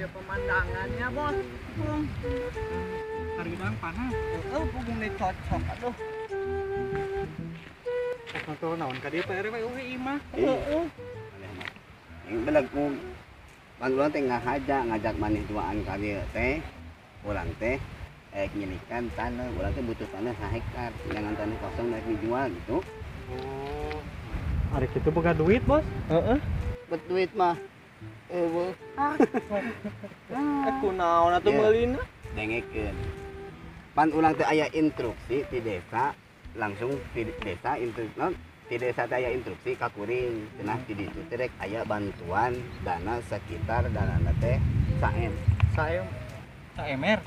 Iya pemandangannya, Bos. Pung. Harga panas. Oh, punggung nih cocok aduh. Motor naon ka dieu Pak RW eueuh imah. Heeh. Yang belagu pan urang teh ngahaja ngajak maneh duaan ka dieu teh. Urang teh nyilikan tanah, urang teh butuh tanah sahektar, jangan tanah kosong rek dijual gitu. Oh. Ari kitu boga duit, Bos? Heeh. Bet duit mah. Eueuh. Aku naon atuh meulina? Dengekeun. Pan urang teh aya instruksi ti desa, langsung ti desa instruksi ti desa teh aya instruksi ka kuring. Cenah ti ditu teh rek aya bantuan dana sekitar danana teh 1M. 1M. 1 MR.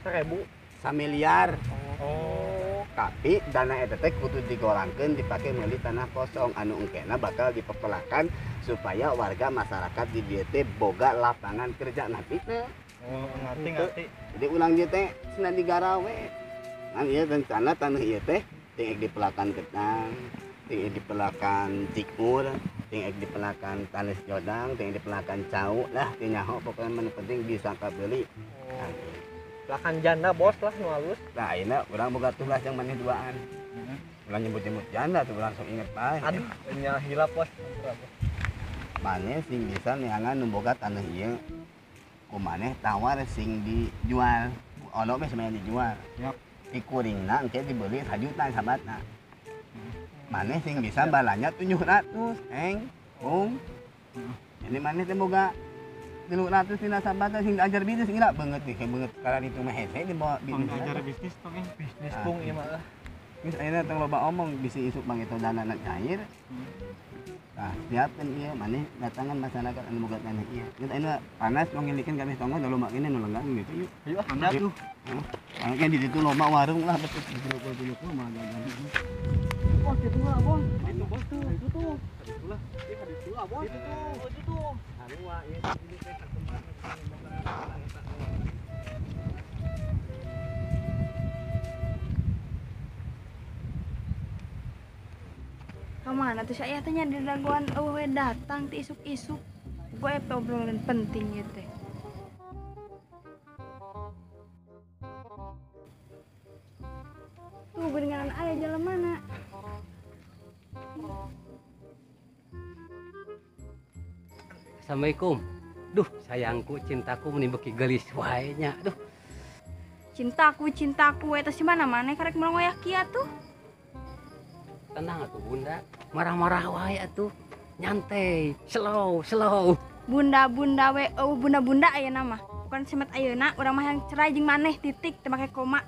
1000. 1 miliar. Oh. Tapi dana eta teh kudu digolangkeun dipake meuli tanah kosong anu engkena bakal dipepelakan supaya warga masyarakat di dieu teh boga lapangan kerja nanti. Oh, ngerti ngerti. Jadi ulang dieu teh cenah digarawe. Kan ieu rencana tanah ieu teh ting dipelakan ketang, ting dipelakan cikur, ting dipelakan tanes jodang, ting dipelakan cau lah teu nyaho pokoknya mah penting bisa kabeli. Oh. Pelakan janda, Bos lah nu halus. Nah, ayeuna urang boga tugas yang maneh duaan. Urang nyebut-nyebut janda tuh langsung inget bae. Aduh, nya hilap, Bos. Maneh sing bisa neangan nu boga tanah ieu. Ku maneh tawar sing dijual. Ono meh semuanya dijual. Yap. Ti kuringna engke dibeli 1 juta sabatna. Maneh sing bisa balanja 700, eng, bung. Ini maneh teh boga 300 tina sabatna sing diajar bisnis gila beungeut nih, kayak beungeut karena itu mah hese dibawa bisnis. Ajar bisnis tong eh. Bisnis Ah. pung ieu mah. Geus ayeuna tong loba omong bisi isuk bang itu dana cair. Nah, siapkeun ieu maneh datangan masyarakat anu boga tanah ieu. Geus ayeuna panas mau ngilikeun kabeh tonggo da loba kene nu lenggang gitu yuk. Ayo ah, siap. Tuh. Makanya di situ loba warung lah betul betul mah jajan. Bos, itu lah, Bos. Itu Bos tuh. Itu tuh. Itulah. Itu lah, Bos. Itu tuh. Itu tuh. Sarua ieu ini teh satempat nu boga tanah eta. Kamana tuh saya teh nya di dagoan eueuh we datang ti isuk-isuk. Gue obrolan penting ieu teh. Tuh geuningan aya jalan mana? Assalamualaikum. Duh, sayangku, cintaku meni beuki geulis wae nya. Duh, Cintaku, cintaku eta si mana mana karek meulang wayah kieu tuh. Tenang atuh Bunda. Marah-marah wae atuh. Nyantai, slow, slow. Bunda-bunda we eueuh bunda-bunda ayeuna mah. Bukan semet ayeuna urang mah yang cerai jeung maneh titik teu make koma.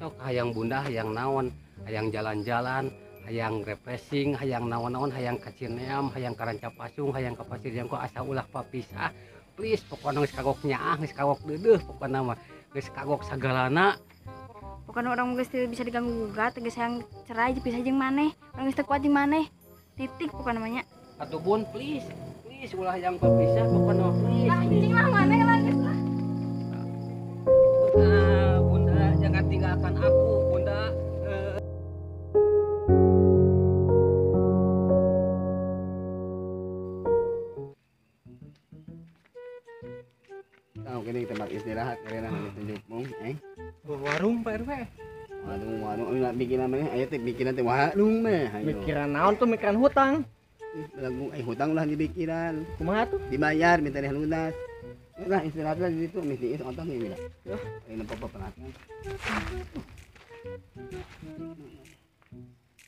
Sok hayang Bunda hayang naon, hayang jalan-jalan, hayang refreshing, hayang naon-naon, hayang ka Cineam, hayang ka Rancapasung, hayang ka Pasir Jengkol asa ulah papisah. Please, pokokna geus kagok nyaah, geus kagok deudeuh pokokna mah. Geus kagok sagalana. Pokokna urang geus teu bisa diganggu gugat, geus hayang cerai pisah jeung maneh. Urang geus teu kuat jeung maneh. Titik pokokna mah nya. Atuh Bun, please. Please ulah hayang papisah pokokna mah please. Ah, cing lah maneh lah geus lah. Ah, Bunda, jangan tinggalkan aku, Bunda. Tahu kene tempat istirahat karena nanti tunjuk mung, eh. Warung Pak RW. Warung warung anu bikin namanya aya teh bikinan teh warung mah. Ayo. Mikiran naon tuh mikiran hutang. Lagu hutang ulah dipikiran. Kumaha tuh? Dibayar minta deh lunas. Udah istirahat lah di situ mesti is otong ini lah. Ini apa perhatian.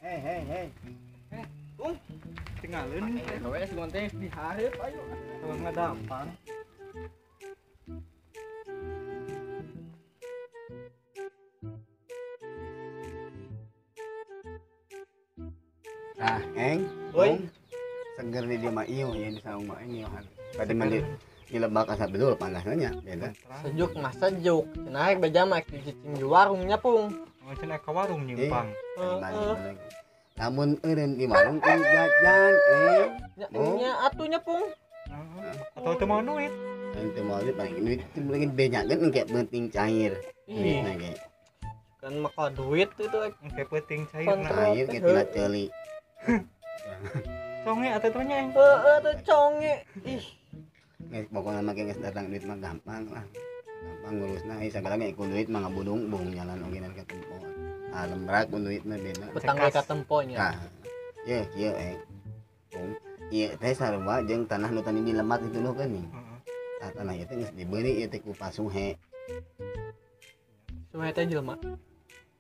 Hei hei hei. Bung, Tinggalin. we si teh dihareup ayo. Kalau ngadampang. Nah, eng, Oi. Bung. Seger di dia mah iyo ya di saung mah iyo. Pada mandi di lebak asa bedul panasnya beda. Sejuk mah sejuk. Cenah beja mah dicicing di warungnya pung. Oh, cenah ka warung nyimpang. Heeh. Namun eureun di warung euy jajan eh. Nya Oh. nya atunya pung. Heeh. Atau teu mau duit. Ente mau duit paling duit itu mungkin bejakeun engke penting cair. Ih, Duitna ge. kan maka duit itu Engke peuting cair. Kontrol. Cair ge tina ceuli. Conge atau tanya. Heeh tuh conge. Ih, Geus pokona mah geus datang duit mah gampang lah. Gampang ngurusna euy sagala ge ku duit mah ngabudung-bung jalan oge nan katempo. Ah lembrak ku duit mah beda. Betang ge katempo nya. Tah. Ye kieu eh. Ieu teh sarua jeung tanah nu tadi di lemat itu loh geuning. Tah tanah ieu teh geus dibeuli ieu teh ku Pak Suhe. Suhe teh jelema.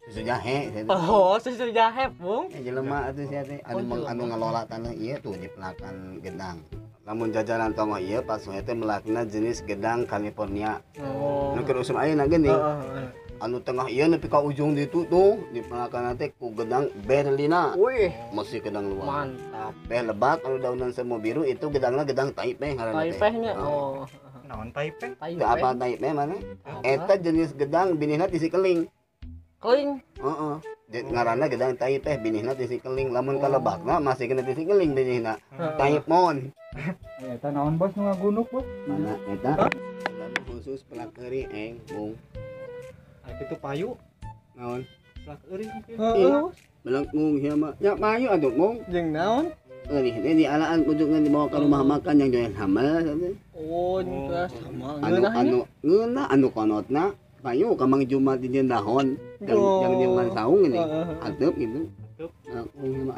Susu jahe. Oh, susu jahe, Bung. Jelema atuh sia teh anu anu ngalola tanah ieu tuh di pelakan gedang. Lamun jajanan tonggoh ieu Pak Suhe teh melakna jenis gedang California. Oh. Nu keur usum ayeuna geuning. Anu tengah ieu nepi ka ujung ditu tuh di pelakan teh ku gedang Berlina. Wih, masih gedang luar. Mantap. Teh lebat anu daunan semu biru itu gedangna gedang Taipei ngaranna teh. Taipei nya. Oh. Naon Taipei? Teu apa Taipei mana? Eta jenis gedang binihna ti si keling. Keling? Heeh. Ngaranna gedang Taipei binihna ti si keling. Lamun kalebakna masih kena ti si keling binihna. Taipon. Eta naon bos nu ngagunuk bos? Mana eta? Lamun khusus pelak euri eng bung. Ah kitu payu. Naon? Pelak euri mungkin. Heeh. Melengkung ieu mah. Ya payu atuh mung. Jeung naon? Eurih teh dialaan ujungna dibawa ke rumah makan yang jualan sambal. Oh, sama. Anu anu ngeunah anu konotna payu ka Mang Jumat di dieu dahon. Yang di saung ini. Ateup gitu. Ateup.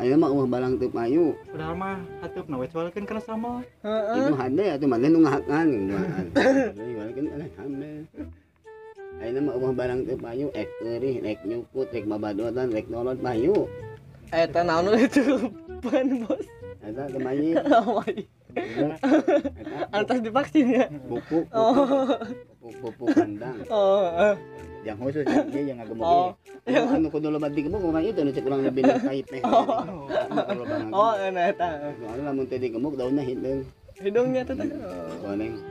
Aya mah eueuh balang teu payu. Padahal mah hateupna we cualkeun kana sambal. Heeh. Itu hade atuh maneh nu ngahakan duaan. Cualkeun kana sambal. Ayeuna mah eueuh barang teu payu, ek eurih, rek nyukut, rek babadotan, rek nolot payu. Eta naon itu pan bos. Eta teu mayi. Antas divaksin ya. Pupuk. Pupuk kandang. Oh. Yang khusus dia yang ngagemuk. Oh. Anu kudu loba digemuk bukan itu nu cek urang lebih Taipei. Oh, nah eta. Soalnya lamun teh digemuk daunna hideung. Hidungnya teh. Koneng.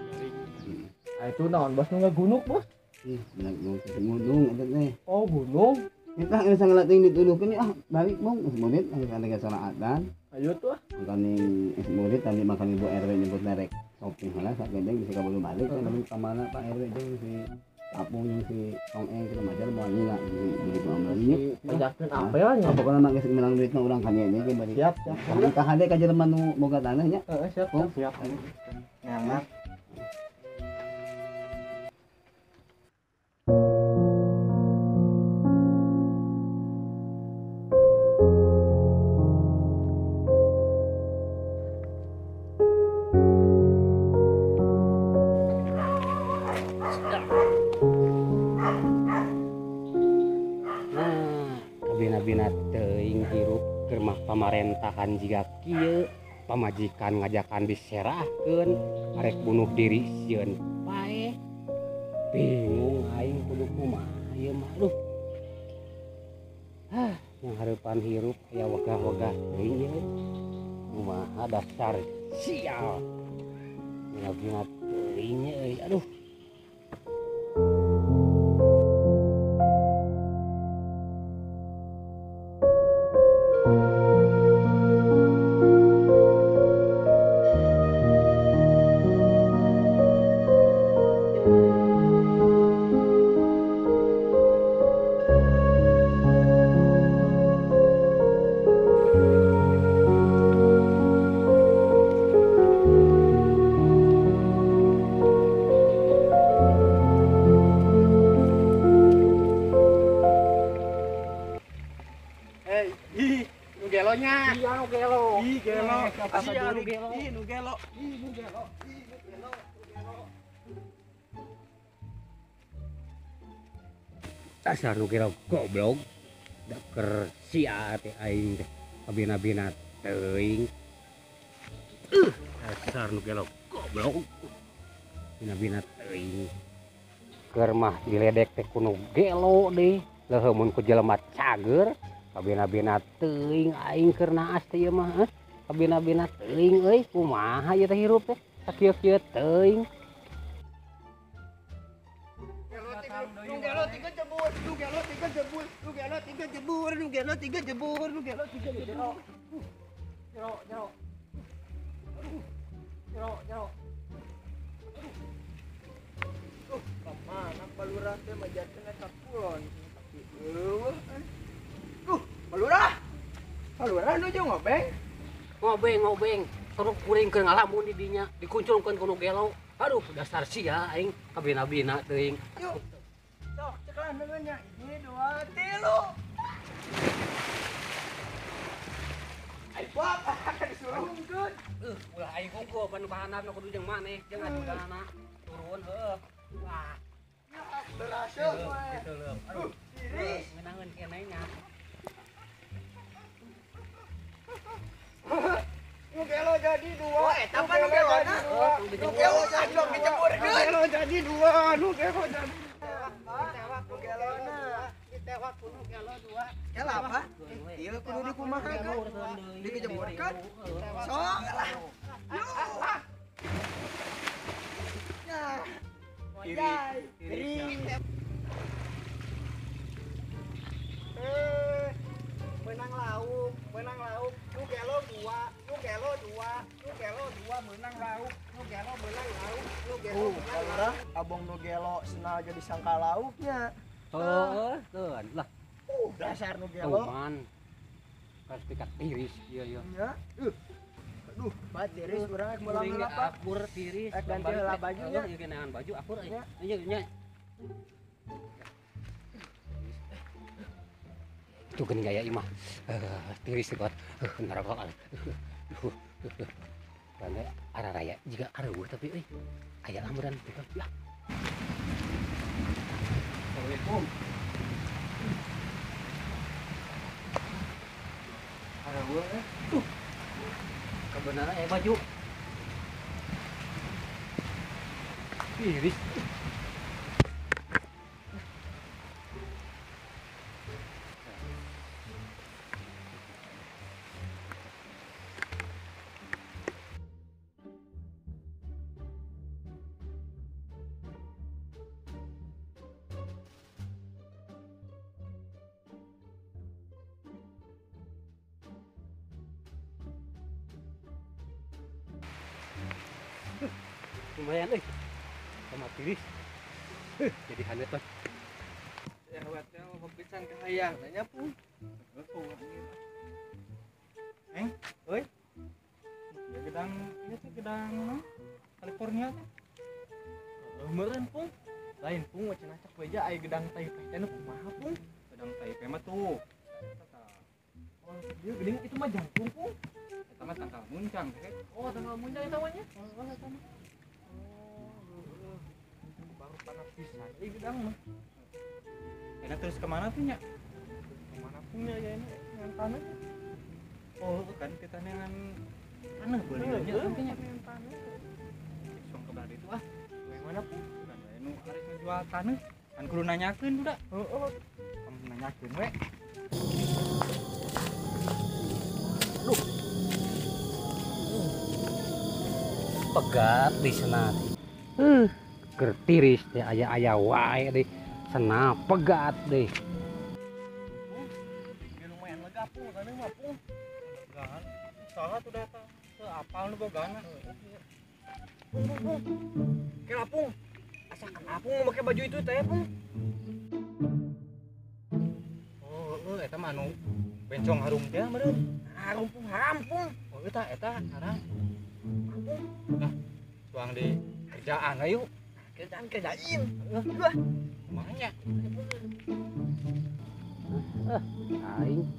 Ah itu naon bos nu ngagunuk bos? Ih, benar gunung eta teh. Oh, gunung. Kita geus ngalating dituduhkeun ah balik bung geus murid anu ka salaatan. Ayo tuh ah. Makaning geus murid tadi makan ibu RW nyebut rek shopping heula sakedeng bisa kaburu balik kan lamun ka mana Pak RW jeung si Apung jeung si Tong Eng kita majar moal nyila di pamalinya. Pajakeun apel nya. Pokona mah geus menang duit mah urang ka nya ge balik. Siap, siap. Ka hade ka jelema nu boga tanah nya. Heeh, siap, siap. Nyaman. Pamarentahan jiga kieu pamajikan ngajakan diserahkeun arek bunuh diri sieun paeh bingung aing kudu kumaha ieu mah aduh hah ngahareupan hirup aya wegah-wegah teuing ieu kumaha dasar sial ngabina teuing euy aduh. Dasar nu gelo goblok da keur sia teh aing teh kabina-bina teuing. Dasar nu gelo goblok bina-bina teuing. Keur mah diledek teh kuno gelo deui leuheuh mun ku jelema cager kabina-bina teuing aing keur naas teh ieu mah kabina-bina teuing euy kumaha ieu teh hirup teh sakieu-kieu teuing. Nu gelo tiga jebur, nu gelo tiga jebur, nu gelo tiga jebur, nu gelo tiga jebur, nu gelo tiga jebur. Jero, jero. Jero, jero. Kemana palurah teh majarkeun ka kulon. Eueuh. Duh, palurah. Palurah nuju ngobeng. Ngobeng, ngobeng. Terus kuring keur ngalamun di dinya, dikuncungkeun ku nu gelo. Aduh, dasar sia aing kabina-bina teuing. Yuk. Sok ceklan dengannya. 1 2 3. Ai bapak akan disurungkeun. Ulah aing hungkul pan pahanapna kudu jeung maneh, jeung aturanna. Turun heuh. Wah. Berhasil we. Gitu leuh. Aduh, tiris. Ngeunangeun keneh nya. Nu gelo jadi dua. Eta mah nu gelona. Nu gelo jadi diceburkeun. Nu gelo jadi dua, nu gelo jadi. Ditewak ku gelona. Ditewak ku nu gelo dua. Gelo apa? Ieu kudu dikumahakeun. Diceburkeun. Sok lah. Nah. Tiris. Menang lauk, nu gelo dua, nu gelo dua, nu gelo dua, menang lauk, nu gelo menang lauk, nu gelo menang lauk. Abang nu gelo senal jadi sangka lauknya. Tuh, tuh lah. Dasar nu gelo. Tuman. Harus pikat tiris ieu ieu. Nya. Aduh, bat tiris urang rek meulang heula Pak. Akur tiris. Rek ganti heula bajunya. Ieu geunaan baju akur euy. Nya nya. Itu geuning gaya imah. Tiris teh bat. Neraka. Randa araraya jiga areueuh tapi euy. Aya lamuran teh. Ya. Assalamualaikum. Areueuh eh. Tuh. Kebenaran aya baju. Tiris. Lumayan euy. Sama tiris. Jadi haneut mah. Ya wetnya mah pisan ka hayang nanya pun. Eng, euy. Ya gedang ieu teh gedang California teh. Meureun pung. Lain pung mah cenah cek beja aya gedang Taipei teh nu kumaha pung? Gedang Taipei mah tuh. Oh, ieu geuning itu mah jangkung pung. Eta mah tangkal muncang teh. Oh, tangkal muncang eta mah nya. Oh, eta mah. Baru panas pisan ieu gedang mah. Enak terus kemana tuh nya? Kemana punya ya ini dengan tanah? Oh, kan kita dengan tanah belinya nantinya. Dengan tanah. Song ke belah itu ah. Bagaimana pun? Kan nu arek ngejual tanah, kan kudu nanyakeun budak. Heeh. Kamu nanyakeun we. Duh. Pegat di sana. Keur tiris teh aya-aya wae deh. Sena pegat deh. Ya lumayan lega pung, tanah mah pung. Bogaan. Salah tuh data. Teu apal nu bogaan. Pung pung pung. Kela pung. Asa kenapa pung make baju itu teh pung? Oh, heueuh eta mah anu bencong harum teh meureun. Harum pung, haram pung. Oh, eta eta haram. Pung. Lah, tuang di kerjaan ayo. Kerjaan kerjain. Heeh. Kumaha nya? Aing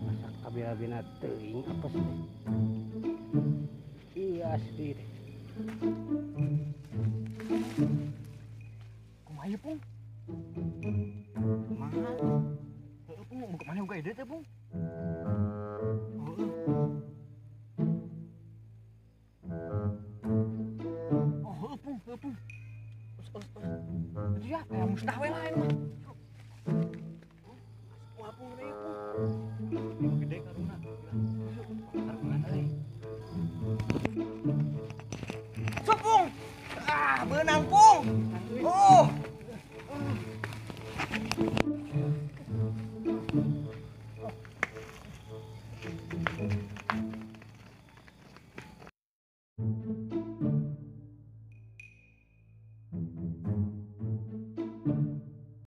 masak kabina-bina teuing apa sih? Iya asli deh. Kumaha ieu pung? Kumaha? Heeh pung, buka mana buka ide teh pung? Heeh. Oh, heeh pung, heeh pung. Us us us. Itu ya, kayak musnah we lain mah. Wah pung deui pung. Ieu gede karuna. Karungan euy. Sok pung. Ah, beunang